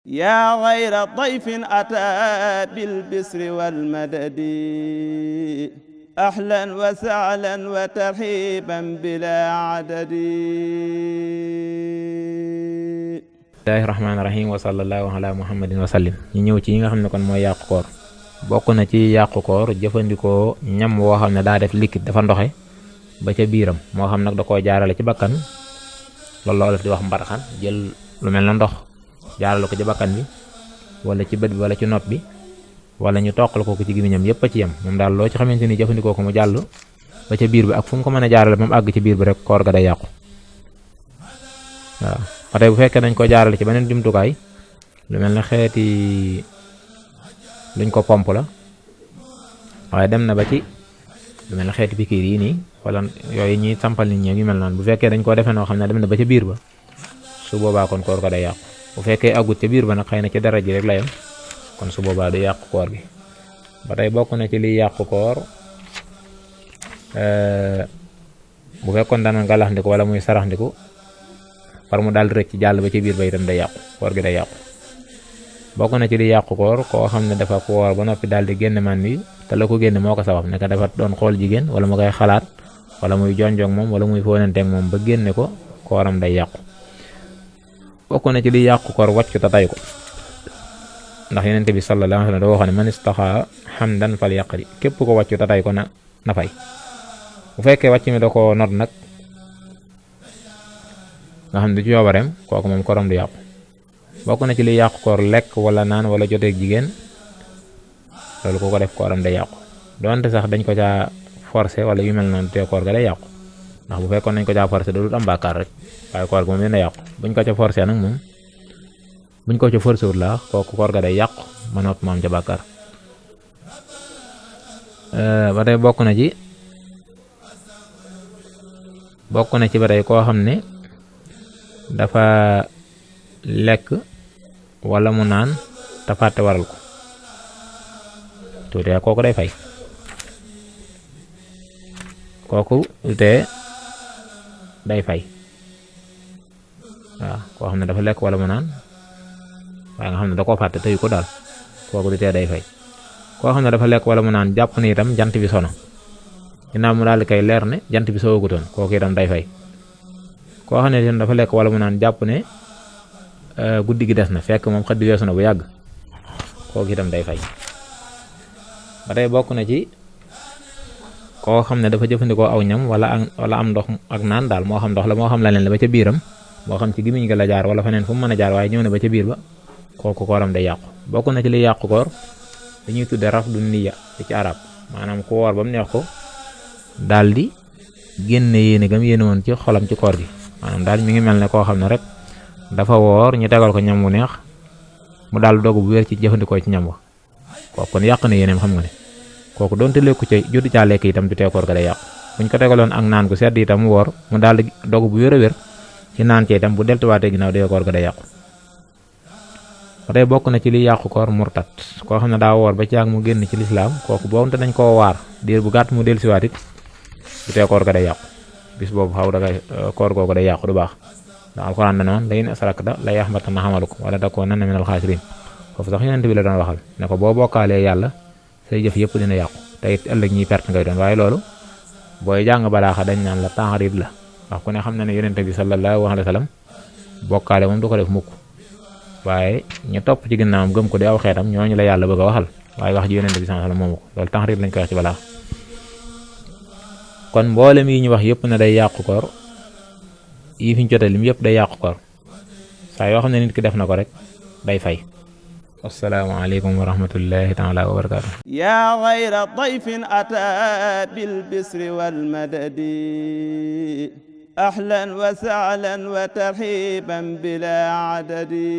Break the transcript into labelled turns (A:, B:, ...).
A: yaa xayra dayfin ataa bil bisri wal madadi ahlan wa sahlan wa tarhiban bilaa adadi.
B: bismillahi rahmaani rahim wa sallallahu ala muhammadin wa sallim. ñu ñëw ci yi nga xam ne kon mooy yàqu koor. bokk na ci yàqu koor jëfandikoo ñam woo xam ne daa def liquide dafa ndoxe ba ca biiram, moo xam nag da koo jaarale ci bakkan, loolu la olof di wax mbarxan, jël lu mel na ndox jaarale ko ci bakkan bi wala ci bët bi wala ci nopp bi, wala ñu toqal ko ci gémmiñam, yépp a ci yem. moom daal loo ci xamante ni jëfandikoo ko mu jàll ba ca biir bi ak fu mu ko mën a jaarale ba mu àgg ci biir bi rek koor ga day yàqu. waaw ba tey bu fekkee dañ ko jaarale ci beneen jumtukaay lu mel ne xeeti luñ ko pomp la, waaye dem na ba ci lu mel ne xeeti pikiir yi nii wala yooyu ñuy sampal nit ñi yu mel noonu, bu fekkee dañ koo defee noo xam ne dem na ba ca biir ba, su boobaa kon koor ga day yàqu. bu fekkee àggut ca biir ba nag xëy na ci dara ji rek la yem, kon su boobaa du yàqu koor gi. ba tey bokk na ci liy yàqu koor bu fekkoon daan galaxndiku wala muy saraxndiku par mu daal rëcc jàll ba ci biir ba itam day yàqu, koor gi day yàqu. bokk na ci liy yàqu koor koo xam ne dafa koor ba noppi daal di génn man wi te la ko génn moo ko sabab, nekk dafa doon xool jigéen wala mu koy xalaat wala muy jonjoog moom wala muy fóonanteeg moom ba génne ko, kooram day yàqu. bokk na ci liy yàqu koor wàccu te tay ko, ndax Yonent bi sallallahu alayhi wa sallam da waxoon ne man istaxaa hamdan fal yaqdi, képp ko wàccu te tay ko na fay. bu fekkee wàcc mi da ko not nag nga xam ne du ci yoobareem, kooku moom kooram du yàqu. bokk na ci liy yàqu koor lekk wala naan wala joteeg jigéen, loolu ku ko def kooram day yàqu. donte sax dañ ko caa forcé wala yu mel noonu te koor ga day yàqu, ndax bu fekkoon nañ ko caa forcé dootul am bàkkaar rek, waaye koor ga moom dina yàqu. buñ ko ca forcé nag moom buñ ko ca forcé wut la kooku koor ga day yàqu ma noot moom ca bàkkaar. ba tey bokk na ci ba tey koo xam ne dafa lekk wala mu naan te fàtte waral ko tuuti kooku day fay. kooku tee day fay. waaw koo xam ne dafa lekk wala mu naan waaye nga xam ne da koo fàtte teyu ko daal, kooku du tee day fay. koo xam ne dafa lekk wala mu naan jàpp ni itam jant bi sono, ginnaaw mu daal di koy leer ne jant bi soogutoon, kooku itam day fay. koo xam ne itam dafa lekk wala mu naan jàpp ne guddi gi des na, fekk moom xëdd weesu na bu yàgg, kooku itam day fay. ba tey bokk na ci koo xam ne dafa jëfandikoo aw ñam wala am ndox ak naan daal, moo xam ndox la moo xam la leen la ba ca biiram, moo xam ci gimiñ ga la jaar wala feneen fu mu mën a jaar, waaye ñëw na ba ca biir ba, kooku kooram day yàqu. bokk na ci liy yàqu koor dañuy tudde rafdu niyya ci arab, maanaam ku woor ba mu neex ko daal di génne yéene gam yéene woon ci xolam ci koor gi, maanaam daal mi ngi mel ne koo xam ne rek dafa woor ñu tegal ko ñam wu neex mu daal dogu bu wér ci jëfandikoo ci ñam wa, kooku kon yàq na yéeneem. xam nga ne kooku doonte lekku ca jotu caa lekk itam du tee koor ga day yàqu. buñ ko tegaloon ak naan gu sedd itam mu woor mu daal di dogu bu wér a wér ci naan ci itam bu deltuwaatee ginnaaw dee koor ga day yàqu. ba tey bokk na ci liy yàqu koor murtat, koo xam ne daa woor ba ci ak mu génn ci lislaam, kooku boonte nañ koo waar diir bu gàtt mu dellusiwaat it du tee koor ga day yàqu. bis boobu xaw da koor googu day yàqu, du baax. ndax alxuraan da noon la in asrakta la yaxbatanna amaluk wala takuunanna minal xaasiriin, foofu sax Yonent bi la doon waxal ne ko boo bokkaalee yàlla say jëf yëpp dina yàqu te it ëllëg ñiy perte ngay doon. waaye loolu booy jàng balaaxa dañ naan la taxriib la, ndax ku ne xam na ne Yonent bi sallallahu alayhi wa sallam bokkaale moom du ko def mukk, waaye ñu topp ci ginnaawam gëm ko di aw xeetam ñooñu la yàlla bëgg a waxal, waaye wax ji Yonent bi sallallahu alayhi wa sallam moomu ko, loolu taxriib lañ koy wax ci balaaxa. kon mboolem yi ñu wax yëpp ne day yàqu koor, yi fi ñu jotee lim yëpp day yàqu koor, saa yoo xam ne nit ki def na ko rek day fay. assalaamu aleykum wa rahmatullahi taala wa barakaatu.
A: yaa xayra dayfin ataa bil bisri wal madadi ahlan wa sahlan wa tarhiban bila adadi.